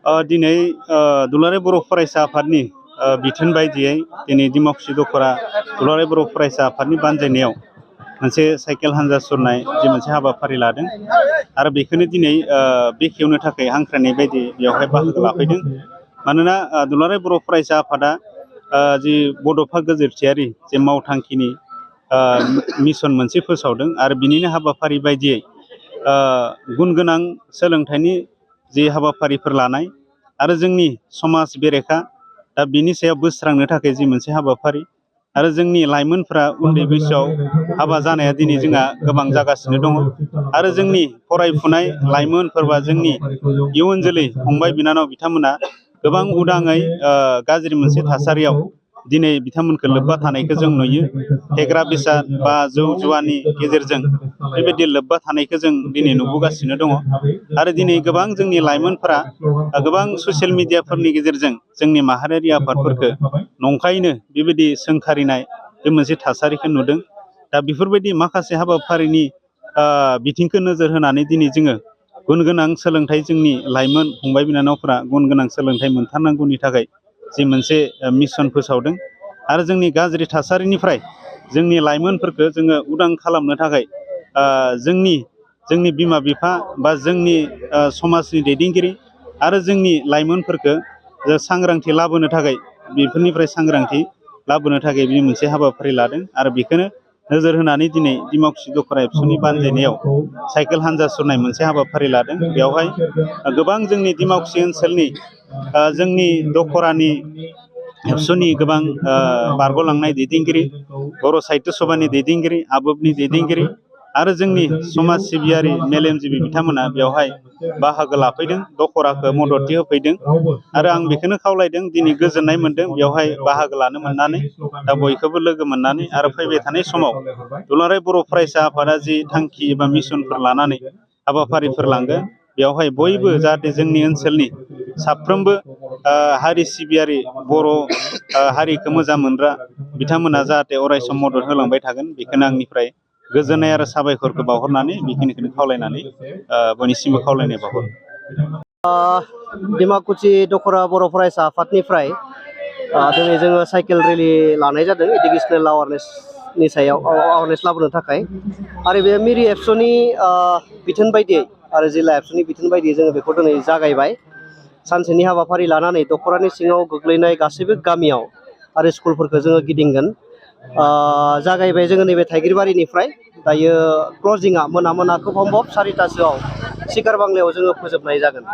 दिनै दुलाराय बर' फरायसा आफादनि बिथोन बायदियै दिनै डिमाकुसि दख'रा दुलाराय बर' फरायसा आफादनि बानजायनायाव मोनसे साइकेल हान्जा सुरनाय जि मोनसे हाबाफारि लादों आरो बेखौनो दिनै बेखेवनो थाखाय हांख्रायनाय बायदि बेवहाय बाहागो लाफैदों। मानोना दुलाराय बर' फरायसा आफादा जि बड'फा गोजोरथियारि जे मावथांखिनि मिसन मोनसे फोसावदों आरो बिनिनो हाबाफारि बायदियै गुन गोनां सोलोंथाइनि जि हाबाफारिफोर लानाय आरो जोंनि समाज बेरेखा दा बिनि सायाव बोस्रांनो थाखाय जि मोनसे हाबाफारि आरो जोंनि लाइमोनफ्रा उन्दै बैसोआव हाबा जानाया दिनै जोंहा गोबां जागासिनो दङ आरो जोंनि फरायफुनाय लाइमोनफोर बा जोंनि इयुन जोलै फंबाय बिनानाव बिथांमोना गोबां उदाङै गाज्रि मोनसे थासारियाव दिनै बिथांमोनखौ लोब्बा थानायखौ जों नुयो। फेग्रा बेसाद बा जौ जुवानि गेजेरजों बेबायदि लोब्बा थानायखौ जों दिनै नुबोगासिनो दङ आरो दिनै गोबां जोंनि लाइमोनफोरा गोबां ससियेल मिडियाफोरनि गेजेरजों जोंनि माहारियारि आफादफोरखौ नंखायैनो बेबायदि सोंखारिनाय बे मोनसे थासारिखौ नुदों। दा बेफोरबायदि माखासे हाबाफारिनि बिथिंखौ नोजोर होनानै दिनै जोङो गुन गोनां सोलोंथाइ जोंनि लाइमोन फंबाय बिनानावफोरा गुन गोनां सोलोंथाइ मोनथारनांगौनि थाखाय जि मोनसे मिसन फोसावदों आरो जोंनि गाज्रि थासारिनिफ्राय जोंनि लाइमोनफोरखौ जोङो उदां खालामनो थाखाय जोंनि बिमा बिफा बा जोंनि समाजनि दैदेनगिरि आरो जोंनि लाइमोनफोरखौ सांग्रांथि लाबोनो थाखाय बेफोरनिफ्राय सांग्रांथि लाबोनो थाखाय बे मोनसे हाबाफारि लादों आरो बेखौनो नोजोर होनानै दिनै डिमाकुसि दख'रा एबसुनि बानजायनायाव साइकेल हान्जा सुरनाय मोनसे हाबाफारि लादों। बेवहाय गोबां जोंनि डिमाकुसि ओनसोलनि जोंनि दख'रानि एबसुनि गोबां बारग'लांनाय दैदेनगिरि, बर' साहित्य सभानि दैदेनगिरि, आबोबनि दैदेनगिरि आरो जोंनि समाज सिबियारि मेलेमजिबि बिथांमोना बेवहाय बाहागो लाफैदों, दख'राखौ मददथि होफैदों आरो आं बेखौनो खावलायदों दिनै गोजोननाय मोनदों बेवहाय बाहागो लानो मोननानै, दा बयखौबो लोगो मोननानै आरो फैबाय थानाय समाव दुलाराय बर' फरायसा आफादा जि थांखि एबा मिसनफोर लानानै हाबाफारिफोर लांगोन बेवहाय बयबो जाहाथे जोंनि ओनसोलनि साफ्रोमबो हारि सिबियारि बर' हारिखौ मोजां मोनग्रा बिथांमोना जाहाथे अरायसम मदद होलांबाय थागोन बेखौनो आंनिफ्राय गोजोननाय आरो साबायखरखौ बावहरनानै बेखिनिखौनो खावलायनानै बयनिसिमबो खावलायनाय बावहरो। डिमाकुसि दख'रा बर' फरायसा आफादनिफ्राय दिनै जोङो साइकेल रेलि लानाय जादों इडुकेसनेल एवारनेसनि सायाव एवारनेस लाबोनो थाखाय आरो बे मिरि एबसुनि बिथोन बायदियै आरो जिल्ला एबसुनि बिथोन बायदियै जोङो बेखौ दिनै जागायबाय। सानसेनि हाबाफारि लानानै दख'रानि सिङाव गोग्लैनाय गासैबो गामियाव आरो स्कुलफोरखौ जोङो गिदिंगोन। जागायबाय जोङो नैबे थाइगिरबारिनिफ्राय, दायो क्लजिंआ मोना खोब 4टासोआव सिकार बांलायाव जोङो फोजोबनाय जागोन।